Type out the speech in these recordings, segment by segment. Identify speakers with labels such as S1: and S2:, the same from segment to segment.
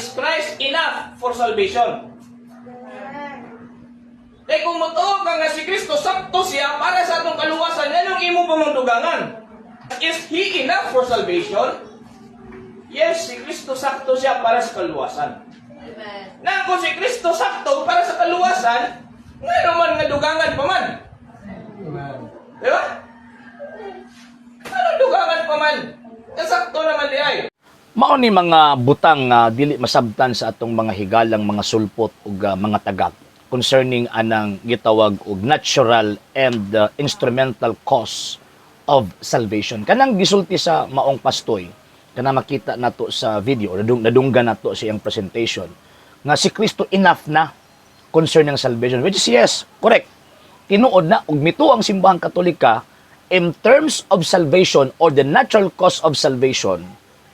S1: Is Christ enough for salvation? Kay kung motuo ka nga si Kristo sakto siya para sa atong kaluwasan, nganong imo pa mang dugangan? Is He enough for salvation? Yes, si Kristo sakto siya para sa kaluwasan.
S2: Amen.
S1: Na kung si Kristo sakto para sa kaluwasan, ngano man nga dugangan pa man?
S3: Amen.
S1: Di ba? Ano dugangan pa man? Kasakto naman diay.
S4: Mao ni mga butang nga dili masabtan sa atong mga higalang mga sulpot ug mga tagak concerning anang gitawag og natural and instrumental cause of salvation. Kanang gisulti sa maong pastoy, kana makita nato sa video, nadunggan nato sa iyang presentation, nga si Kristo enough na concerning salvation, which is yes, correct. Tinuod na ug mituo ang Simbahang Katolika in terms of salvation or the natural cause of salvation,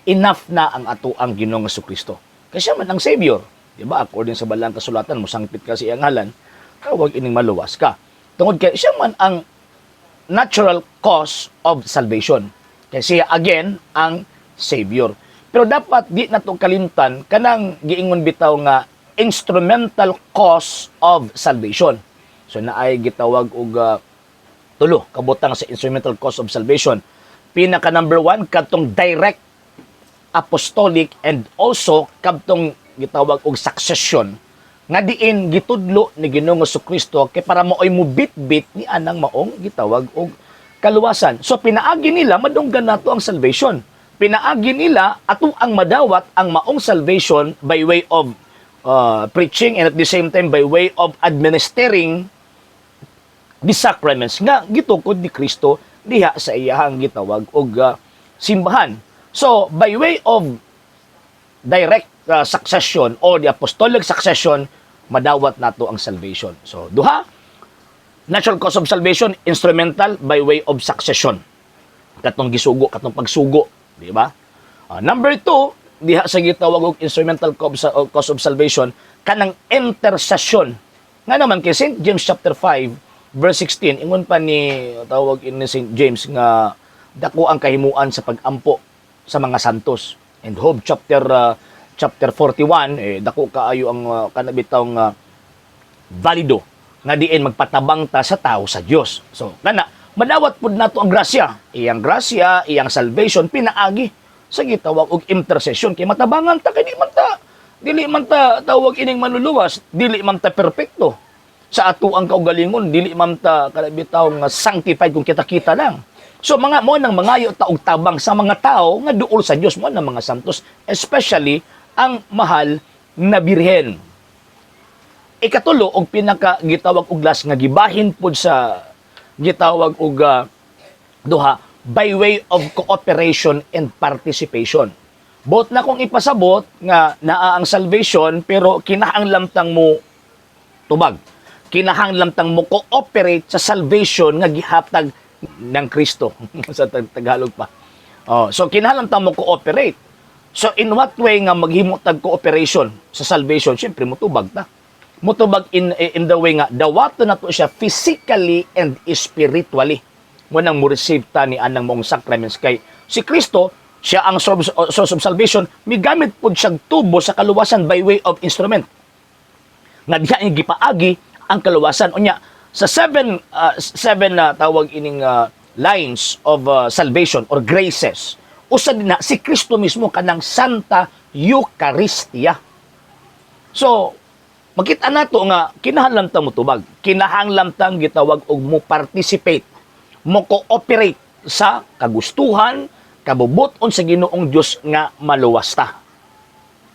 S4: enough na ang ato ang Ginoong Kristo. Kasi siya man ang Savior. Di ba? According sa Balaang Kasulatan, musangpit ka sa iyang ngalan, tawag ining maluwas ka. Tungod kay siya man ang natural cause of salvation. Kasi siya again ang Savior. Pero dapat di nato kalimtan kanang giingon bitaw nga instrumental cause of salvation. So naay gitawag og tulo kabutang sa instrumental cause of salvation. Pinaka number one, kadtong direct, apostolic, and also kadtong gitawag og succession nga diin gitudlo ni Ginoong Kristo kay para maoy mubitbit ni anang maong gitawag og kaluwasan. So pinaagi nila madunggan nato ang salvation. Pinaagi nila ato ang madawat ang maong salvation by way of preaching and at the same time by way of administering the sacraments nga gitukod ni Kristo diha sa iyahang gitawag og simbahan. So by way of direct succession or the apostolic succession, madawat nato ang salvation. So duha, natural cause of salvation, instrumental by way of succession. Katong gisugo, katong pagsugo, di ba? Number two, diha sa gitawag og instrumental cause of salvation, kanang intercession. Nga naman kay St. James chapter 5 verse 16, ingon pa ni tawag ni St. James nga dako ang kahimuan sa pagampo sa mga santos. And Job chapter 41, eh dako kaayo ang kanabitaw nga valido nga diin magpatabang ta sa tao sa Dios. So kana madawat pud nato ang grasya, iyang grasya, iyang salvation pinaagi sa gitawag og intercession kay matabangan ta kay di man ta dili man ta tawag ining manluluwas, dili man ta perpekto sa ato ang kaugalingon, dili man ta kanabitaw nga sanctified kung kita-kita lang. So mga mo nang mangayo ta og tabang sa mga tao nga duol sa Dios, mo nang mga santos, especially ang Mahal na Birhen. Ikatulo og pinaka gitawag og last nga gibahin pud sa gitawag og duha, by way of cooperation and participation. Bot na kong ipasabot nga naa ang salvation, pero kinahanglan tang mo tubag. Kinahanglan tang mo cooperate sa salvation nga gihatag ng Kristo sa Tagalog pa. Oh, so kinahanglan tang mo cooperate. So in what way nga maghimo tag cooperation sa salvation? Siyempre mutubag ta. Mutubag in the way nga dawaton nato siya physically and spiritually. Mo nang mo receive ta ni anang maong sacraments kay si Kristo siya ang source of salvation, migamit pud siyang tubo sa kaluwasan by way of instrument nga diha ang gipaagi ang kaluwasan. Unya sa seven tawag ining lines of salvation or graces, usa din na si Kristo mismo, kanang Santa Eucharistia. So makita nato nga kinahanglan ta motubag, kinahanglan tang gitawag og mo participate, mo cooperate sa kagustuhan, kabubuton sa Ginoong Dios nga maluwas ta.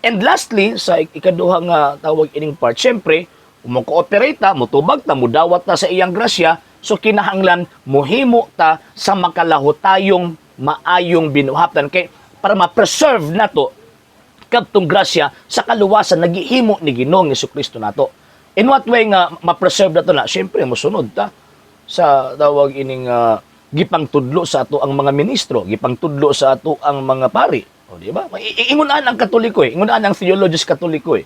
S4: And lastly, sa ikaduha nga tawag ining part, syempre, mo cooperate ta, motubag ta, mudawat ta sa iyang grasya, so kinahanglan mohimo ta sa makalahutayong maayong binuhatan kay para ma-preserve nato kadtong grasya sa kaluwasan nagihimo ni Ginoong Kristo nato. In what way nga ma-preserve nato na? Syempre, mosunod ta sa tawag ining gipangtudlo sa ato ang mga ministro, gipangtudlo sa ato ang mga pari. O, di ba? Ingon ang Katoliko eh. Ingon ang theologist Katoliko eh.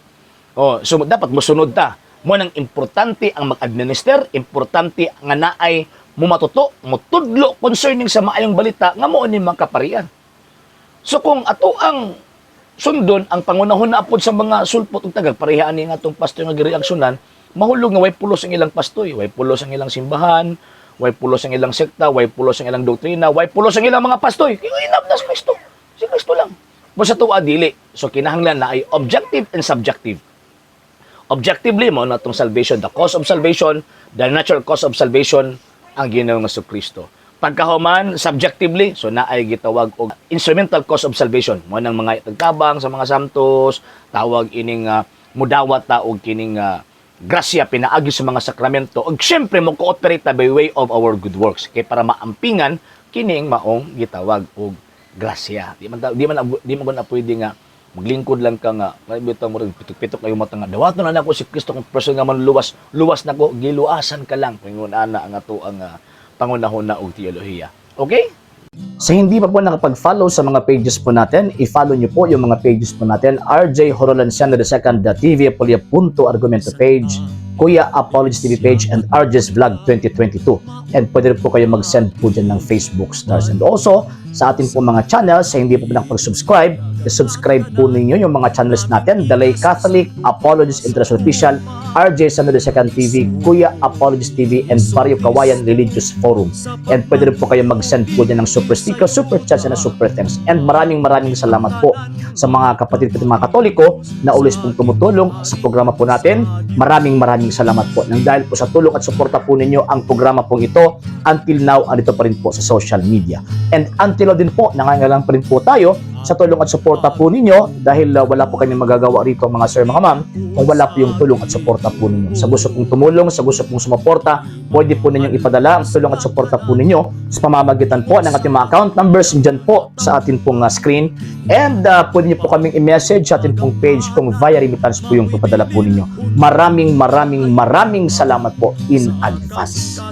S4: O, so dapat mosunod ta. Mo nang importante ang mag-administer, importante nga naay mumatuto, mutudlo concerning sa maayong balita nga mao ni mga kaparian. So kung ato ang sundon ang pangunahon na apod sa mga sulpot ug tagak, pareha ani nga atong pastor nga gireaksyonan, mahulog nga way pulos ang ilang pastoy, way pulos ang ilang simbahan, way pulos ang ilang sekta, way pulos ang ilang doktrina, way pulos ang ilang mga pastoy. Kaya enough na si Kristo. Si Kristo lang. Basta tuwa dili. So kinahanglan na ay objective and subjective. Objectively mo na itong salvation, the cause of salvation, the natural cause of salvation, ang Ginoong Kristo. Pagkahuman, subjectively, so naay gitawag og instrumental cause of salvation. Mo nang mga tagtabang sa mga santos, tawag ining mudawat ta og kining grasya pinaagi sa mga sakramento. Og syempre mo cooperate ta by way of our good works kay para maampingan kining maong gitawag og grasya. Di man na pwede nga maglingkod lang ka nga kay bitaw mo rin pitok-pitok kayo mata nga dawaton na nako si Kristo kung person nga manluwas, luwas nako. Giluasan ka lang. Ingon ana ang ato ang pangunahon na og teolohiya. Okay? Sa hindi pa po nakapag-follow sa mga pages po natin, i-follow nyo po yung mga pages po natin. RJ Horolanciano II, the TV Apolia Punto Argumento page, Kuya Apologies TV page, and RJ's Vlog 2022. And pwede rin po kayo mag-send po dyan ng Facebook stars. And also, sa ating po mga channels, sa hindi po nakapag-subscribe, i-subscribe po ninyo yung mga channels natin: The Lay Catholic, Apologies International Official, RJ Samuel II TV, Kuya Apologies TV, and Barrio Kawayan Religious Forum. And pwede rin po kayo mag-send po dyan ng super sticker, super chats, and super thanks. And maraming maraming salamat po sa mga kapatid ko mga Katoliko na always pong tumutulong sa programa po natin. Maraming maraming salamat po. Nang dahil po sa tulong at suporta po ninyo, ang programa pong ito until now andito pa rin po sa social media. And until now din po, nangangailangan pa rin po tayo sa tulong at suporta po ninyo dahil wala po kami magagawa rito, mga sir, mga ma'am, kung wala po yung tulong at suporta po ninyo. Sa gusto pong tumulong, sa gusto pong sumuporta, pwede po ninyong ipadala ang tulong at suporta po ninyo sa pamamagitan po ng ating mga account numbers dyan po sa atin pong screen. And pwede niyo po kaming i-message sa atin pong page kung via remittance po yung papadala po ninyo. Maraming maraming maraming salamat po in advance.